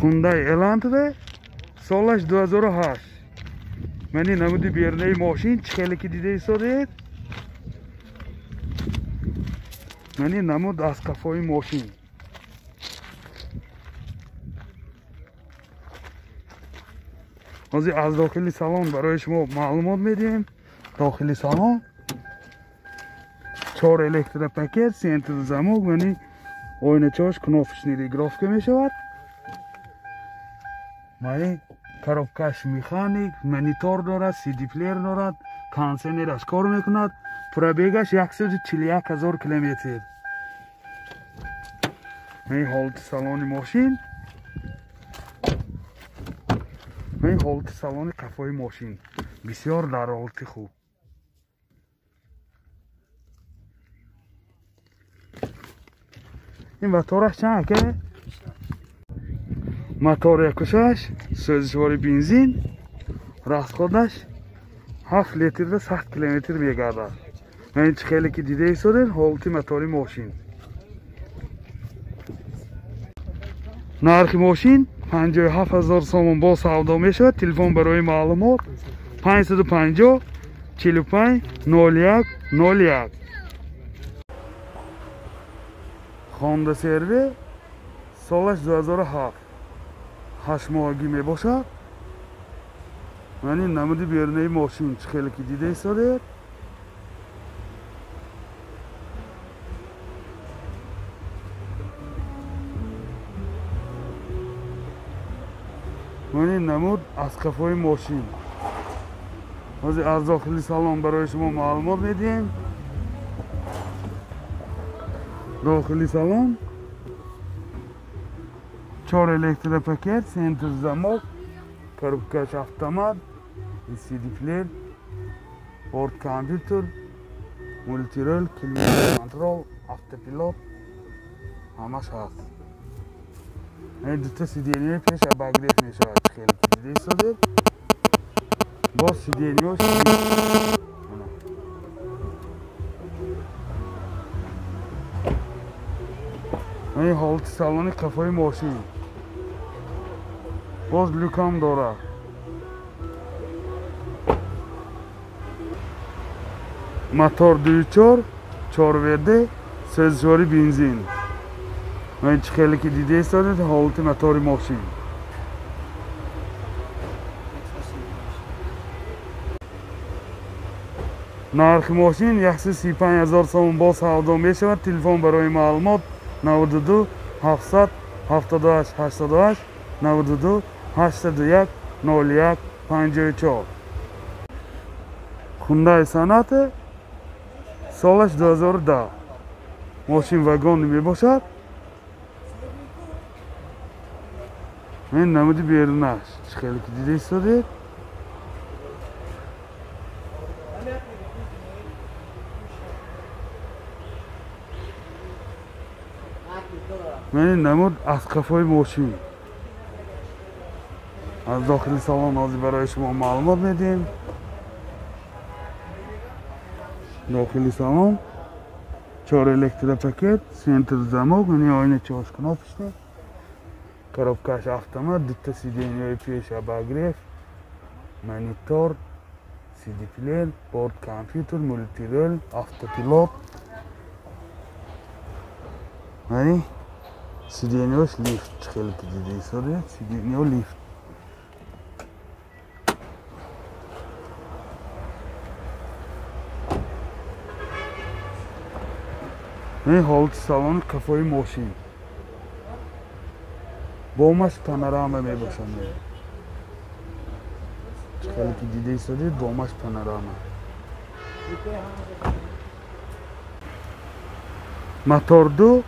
Hyundai Elantra солаш 2008. Мани намуди берунаи мошин чӣ хеле ки дида истодед. Мани намуд аз қафои мошин. Ҳозир аз дохили салон барои шумо маълумот медиҳем. Дохили салон 4 электропакет, центр замок, мани оиначаҳош кнопочный регулировка мешавад. Мани коробкаш механик, монитор дорад, CD плеер дорад, кондиционераш кор мекунад. Пробегаш 141 000 километр. Мани ҳолати салони мошин. Мани ҳолати салони қафои мошин бисёр дар ҳолати хуб. Ин мотораш чанд ака? Мотор 1.6, сӯзишвори бензин, расходаш 7 литрда 100 километр мегардад. Ман чӣ хеле ки дида истодед ҳолати мотори мошин. Нархи мошин 57 000 сомон бо савдо мешавад. Телефон барои маълумот 550 45 01 01. Honda CR-V солаш 2007, 8 моҳагӣ мебошад. Мани намуди берунаи мошин чӣ хеле ки дида истодед. Мани намуд аз қафои мошин. Ҳозир аз дохили салон барои шумо маълумот медиҳем. Дохили салон 4 электропакет, центр замок, коробкаш автомат, CD плеер, борт компютер, мультирол, климат-контрол, автопилот ҳамаш ҳаст. Ин дута сиденье пеш обогрев мешавад, хеле ки дида истодед. Боз сиденьёш ин ҳолати салони қафои мошин. Боз люкам дорад. Мотор 2.4, 4 ВД, сӯзишвори бензин. Ман чӣ хеле ки дида истодед ҳолати мотори мошин. Нархи мошин 135 000 сомон бо савдо мешавад. Телефон барои маълумот 92 700 78 88 92 801 01 54. Hyundai Sonata солаш 2010. Мошин вагонӣ мебошад. Ин намуди берунаш чӣ хеле ки дида истодед. Мани намуд аз қафои мошин. Аз дохили салон ҳозир барои шумо маълумот медиҳем. Дохили салон 4 электропакет, центр замок, мани оиначаҳош кнопочный, коробкаш автомат, дута сиденьяи пеш обогрев, монитор, CD плеер, борт компютер, мультирол, автопилот. Мани сиденьяш лифт, чӣ хеле ки дида истодед, сиденья лифт. Ин ҳолати салони қафои мошин. Бомаш панорама мебошад. Чӣ хеле ки дида истодед, бомаш панорама. Мотор 2,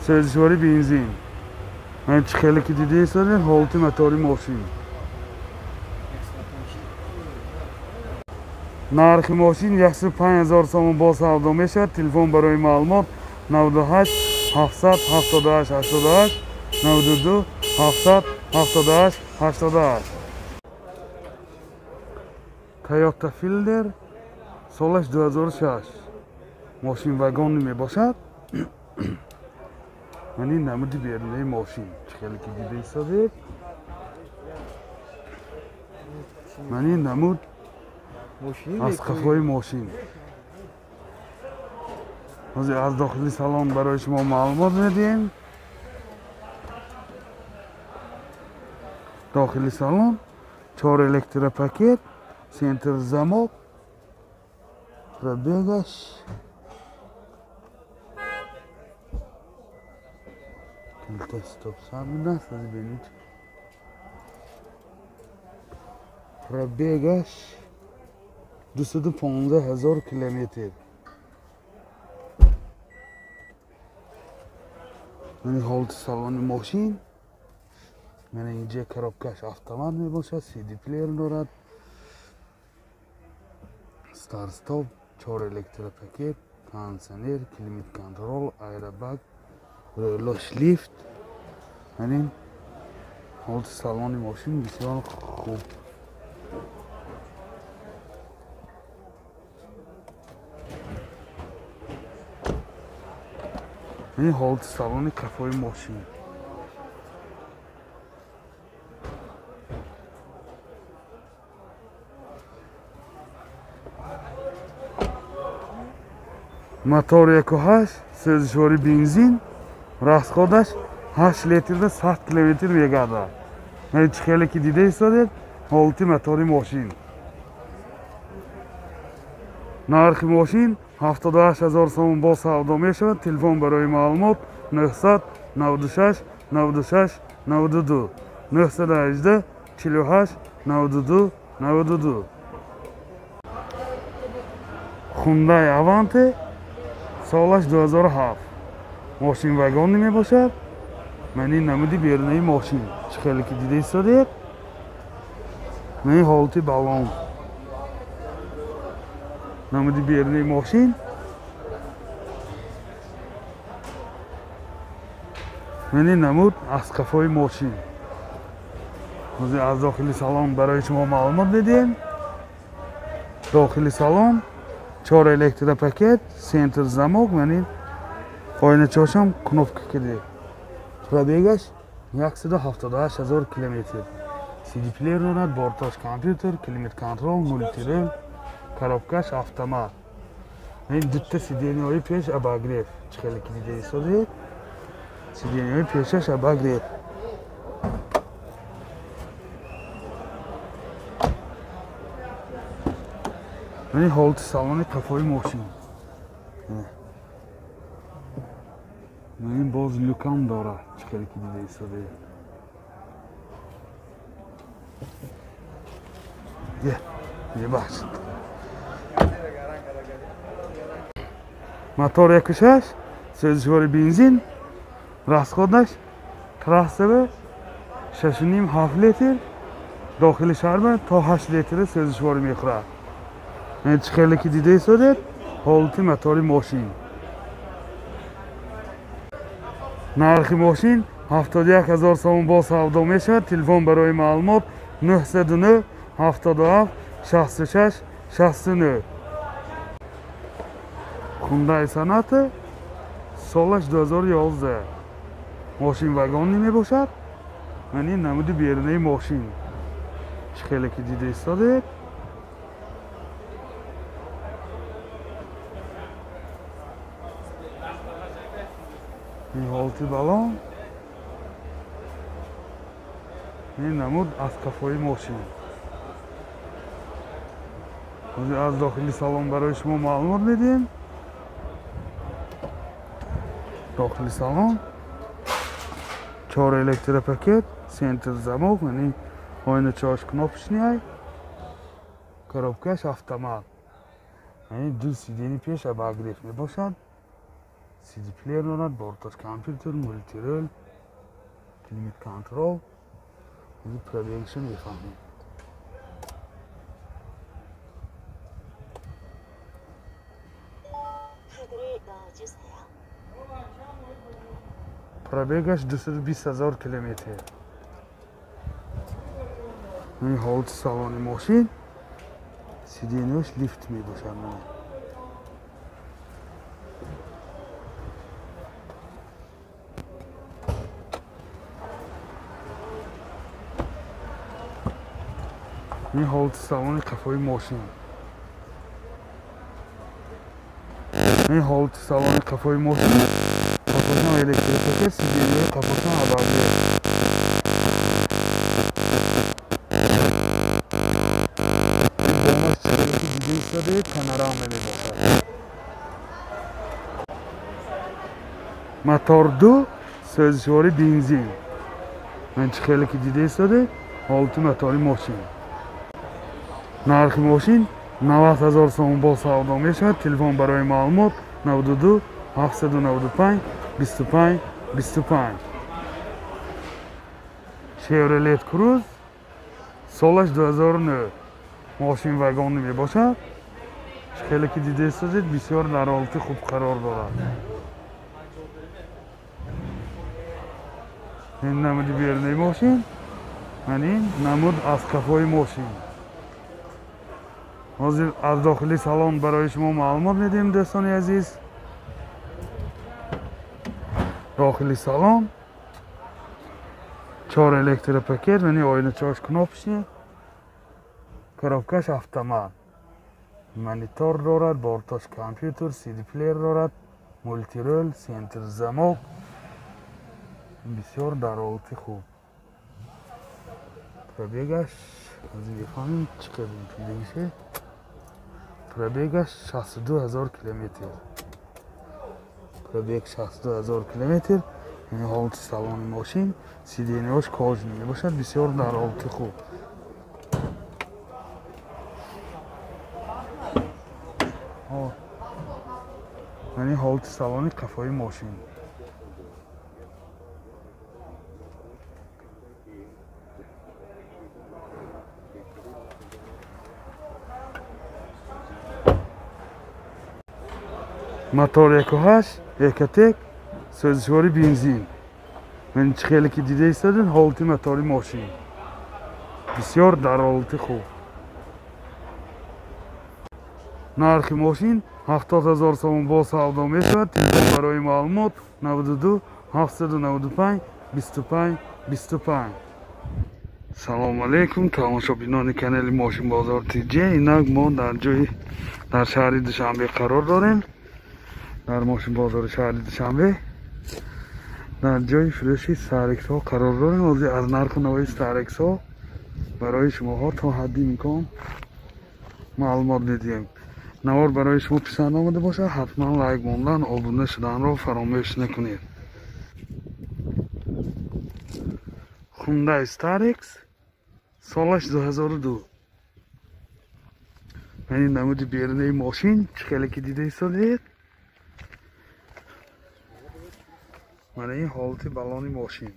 сӯзишвори бензин. Ман чӣ хеле ки дида истодед ҳолати мотори мошин. Нархи мошин 105 000 сомон бо савдо мешавад. Телефон барои маълумот 98 778 88 92 778 88. Toyota Fielder солаш 2006. Мошин вагонӣ мебошад. Ман ин намуди берунаи мошин чӣ хеле ки дида истодед. Ман ин намуд аз қафои мошин. Ҳозир аз дохили салон барои шумо маълумот медиҳем. Дохили салон 4 электропакет, центр замок, пробегаш стоп сам аст, бинед. Пробегаш 215 ҳазор километр. Ман ҳолати салони мошин. Ман инҷа коробкаш автомат мебошад, CD плеер дорад, старт стоп, 4 электропакет, кондиционер, климат контрол, аэробаг, релош лифт. Ман ин ҳолати салони мошин бисёр хуб. Ин ҳолати салони кафои мошин. Мотор 1.8, сӯзишвори бензин, расходаш 8 литрда 100 километр мегардад. Ман чӣ хеле ки дида истодед, ҳолати мотори мошин. Нархи мошин 78 ҳазор сомон бо савдо мешавад. Телефон барои маълумот 996 96 92 918 48 92 92. Hyundai Avante солаш 2007. Мошин вагонӣ мебошад. Ман ин намуди берунаи мошин чӣ хеле ки дида истодед. Ман ин ҳолати балон. Намуди берунаи мошин. Ман ин намуд аз қафои мошин. Ҳозир аз дохили салон барои шумо маълумот медиҳем. Дохили салон 4 электропакет, центр замок, ман ин оиначошам кнопка киде. Пробегаш 178 ҳазор километр. CD плеер дорад, борташ компютер, климат контрол, мультирел, коробкаш автомат. Ин дутта сиденияҳои пеш обогрев. Чӣ хеле ки дида истодед? Сиденияҳои пешаш обогрев. Ин ҳолати салони қафои мошин. Ин боз люкам дорад, чӣ хеле ки дида истодед. Мебахшед. Мотор 1.6, сӯзишвори бензин, расходаш трассава 6.5-7 литр, дохили шаҳр то 8 литр сӯзишворӣ мехӯрад. Чӣ хеле ки дида истодед, ҳолати мотори мошин. Нархи мошин 71 ҳазор сомон бо савдо мешавад. Телефон барои маълумот 909 77 66 69. Hyundai Sonata солаш 2011. Мошин вагонӣ мебошад. Ман ин намуди берунаи мошин. Чӣ хеле ки дида истодед. Ин ҳолати балон. Ин намуд аз қафои мошин. Аз дохили салон барои шумо маълумот медиҳем. Дохили салон 4 электропакет, центр замок, яъне оиначаҳош кнопочный, коробкаш автомат. Яъне ду сидени пеш обогрев мебошад. CD плеер дорад, борташ компютер, мультирел, климат контрол. Пробегашо мефаҳмем. Пробегаш 220 ҳазор километр. Ин ҳолати салони мошин, сиденияш лифт мебошад. Ин ҳолати салони қафои мошин. Ин ҳолати салони қафои мошин. Қафошон электропакет, сиденьяи қафошон обогрев. Бомаш чизе ки дида истодаед, панорама мебошад. Мотор 2, сӯзишвори бензин. Ман чӣ хеле ки дида истодаед, ҳолати мотори мошин. Нархи мошин 90 000 сомон бо савдо мешавад. Телефон барои маълумот 92 795 25 25. Chevrolet Cruze солаш 2009. Мошин вагонӣ мебошад. Хеле ки дида истодед, бисёр дар ҳолати хуб қарор дорад. Ин намуди берунаи мошин, ман ин намуд аз қафои мошин. Ҳозир аз дохили салон барои шумо маълумот медиҳем, дӯстони азиз. Дохили салон 4 электропакет, мани оиначаҳош кнопочный, коробкаш автомат, монитор дорад, бортош компютер, CD плеер дорад, мултирол, центр замок. Бисёр дар ҳолати хуб. Пробегаш ҳозир мефаҳмем чӣ қадр пробегише. Пробегаш 62 000 километр. Пробег 62 000 километр. Ин ҳолати салони мошин, сиденьяҳош кожаный мебошад, бисёр дар ҳолати хуб. Ин ҳолати салони қафои мошин. Мотор 1.8 Ecotec, сӯзишвори бензин. Ман чӣ хеле ки дида истодед, ҳолати мотори мошин бисёр дар ҳолати хуб. Нархи мошин 70 000 сомон бо савдо мешавад. Телефон барои маълумот 92 795 25 25. Салом алейкум, тамошобинони канали Мошинбозор ТЖ. Инак мо дар ҷои дар шаҳри Душанбе қарор дорем. Дар мошинбозори шаҳри Душанбе дар ҷои фурӯши Старексҳо қарор дорем. Ҳозир аз нарху навои Старексҳо барои шумоҳо то ҳадди имкон маълумот медиҳем. Навор барои шумо писанд омада бошад, ҳатман лайк мондан, обуна шуданро фаромӯш накунед. Hyundai Starex солаш 2002. Ин намуди берунаи мошин чӣ хеле ки дида истодед. Мана ин ҳолати балони мошин.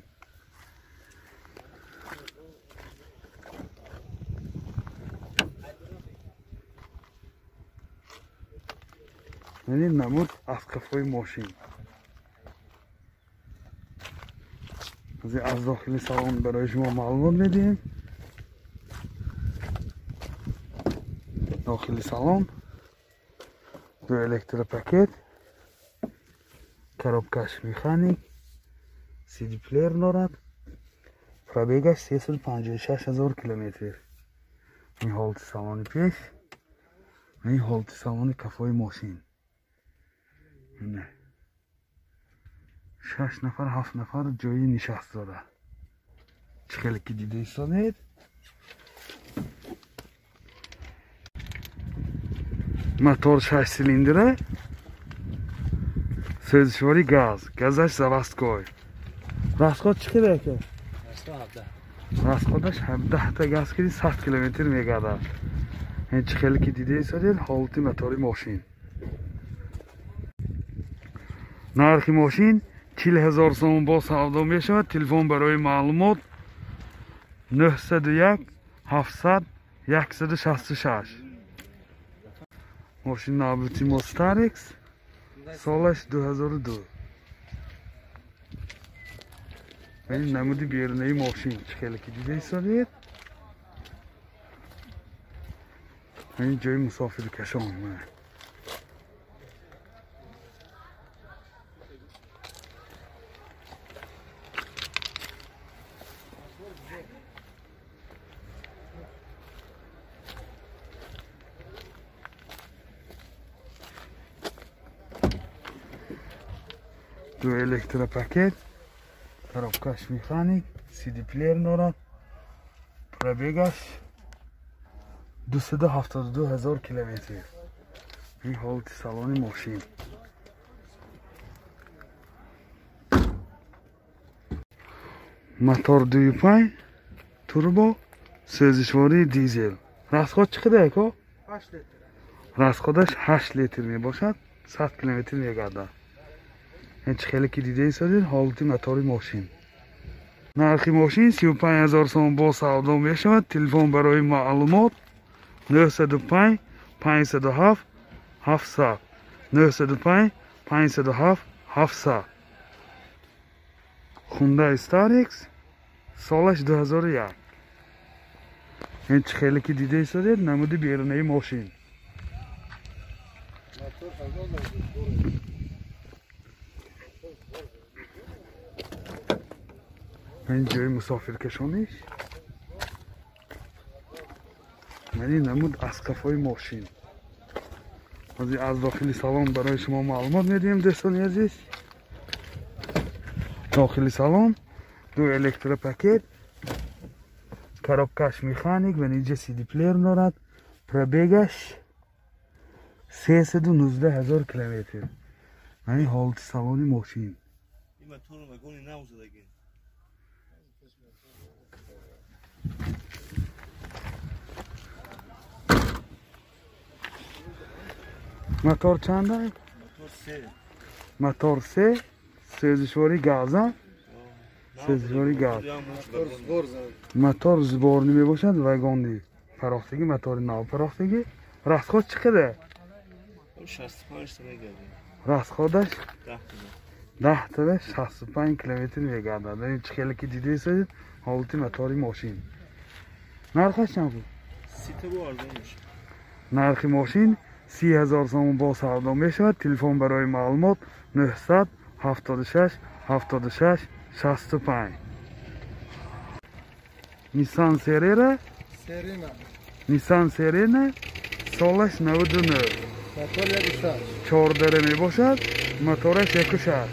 Мана ин намуд аз қафои мошин. Аз дохили салон барои шумо маълумот медиҳем. Дохили салон ду электропакет, коробкаш механик, CD плеер дорад. Пробегаш 356 000 километр. Ин ҳолати салони пеш, ин ҳолати салони қафои мошин. 6 нафар, 7 нафар ҷои нишаст дорад. Чӣ хеле ки дида истодед. Мотор 6 силиндра, сӯзишвори газ, газаш заводской. Расход чӣ қадар ака? Расходаш 17 та газ киди 100 километр мегардад. Ин чӣ хеле ки дида истодед, ҳолати мотори мошин. Нархи мошин 40 000 сомон бо савдо мешавад. Телефон барои маълумот 901 700 166. Мошин навбати мо Starex, солаш 2002. Ин намуди берунаи мошин чӣ хеле ки дида истодед. Ин ҷои мусофиркашон. Ду электропакет, коробкаш механик, CD плеер дорад. Пробегаш 272 ҳазор километр. Ин ҳолати салони мошин. Мотор 2.5 турбо, сӯзишвории дизел. Расход чӣ қадар яко? 8 литр. Расходаш 8 литр мебошад, 100 километр мегардад. Ин чӣ хеле ки дида истодед ҳолати мотори мошин. Нархи мошин 35 ҳазор сомон бо савдо мешавад. Телефон барои маълумот 905 507 700 905 507 700. Hyundai Starex, солаш 2001. Ин чӣ хеле ки дида истодед намуди берунаи мошин. Ин ҷои мусофиркашониш. Ман ин намуд аз қафои мошин. Ҳозир аз дохили салон барои шумо маълумот медиҳем, дӯстони азиз. Дохили салон ду электропакет, коробкаш механик ва инҷа CD плеер дорад. Пробегаш 319 ҳазор километр. Ман ин ҳолати салони мошин. Мотор чанд? Мотор 3, сӯзишвории газа, сӯзишвории газ. Мотор сборный мебошад, вагонни парохтагӣ, мотори нав парохтагӣ. Расход чӣ қадар? 65 мегардад. Расходаш 10 та 65 километр мегардад. Ин чӣ хеле ки дида истодед ҳолати мотори мошин. Нархаш чанд буд? 30 та бо арзон мешавад. Нархи мошин 30 ҳазор сомон бо савдо мешавад. Телефон барои маълумот 976 76 65. Nissan Serena, Nissan Serena, солаш 99. Мотор 1.6. 4 мебошад, мотораш 1.6.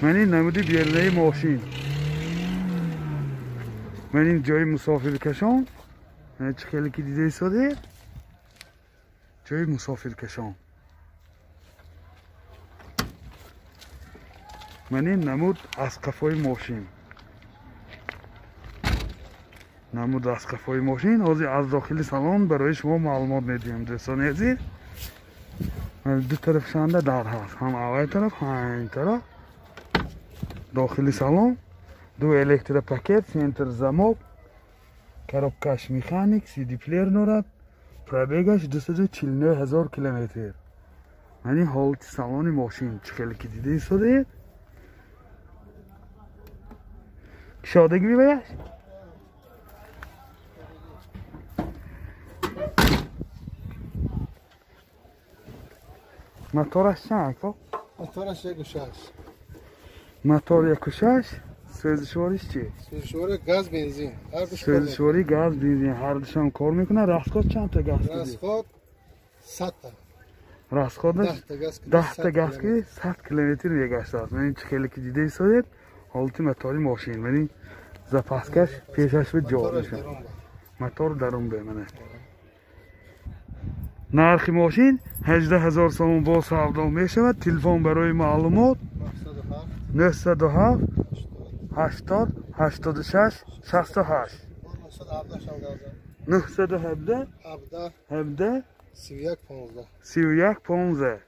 Ман ин намуди берунаи мошин. Ман ин ҷои мусофиркашон. Чӣ хеле ки дида истодед ҷои мусофиркашон. Ман ин намуд аз қафои мошин. Намуд аз қафои мошин. Ҳозир аз дохили салон барои шумо маълумот медиҳем, дӯстони азиз. Ду тарафшанда дар ҳаст, ҳам аввал тараф, ҳам ин тараф. Дохили салон ду электропакет, центр замок, коробкаш механик, CD плеер дорад. Пробегаш 249 ҳазор километр. Ман ин ҳолати салони мошин чӣ хеле ки дида истодед. Кушодагӣ мебояш? Мотораш чанд ако? Мотораш 1.6. Мотор 1.6, сӯзишвориш чӣ? Сӯзишвори газ, бензин. Сӯзишвори газ, бензин ҳар душам кор мекунад. Расход чанд та газ? Расход 100 та. Расходаш 10 та газ ки 100 километр мегаштааст. Ман ин чӣ хеле ки дида истодед ҳолати мотори мошин. Ман ин запаскаш пешаш ба ҷо мешавад. Мотор дарун бе мана. Нархи мошин 18 ҳазор сомон бо савдо мешавад. Телефон барои маълумот 907 80 86 68 917 17 31 15.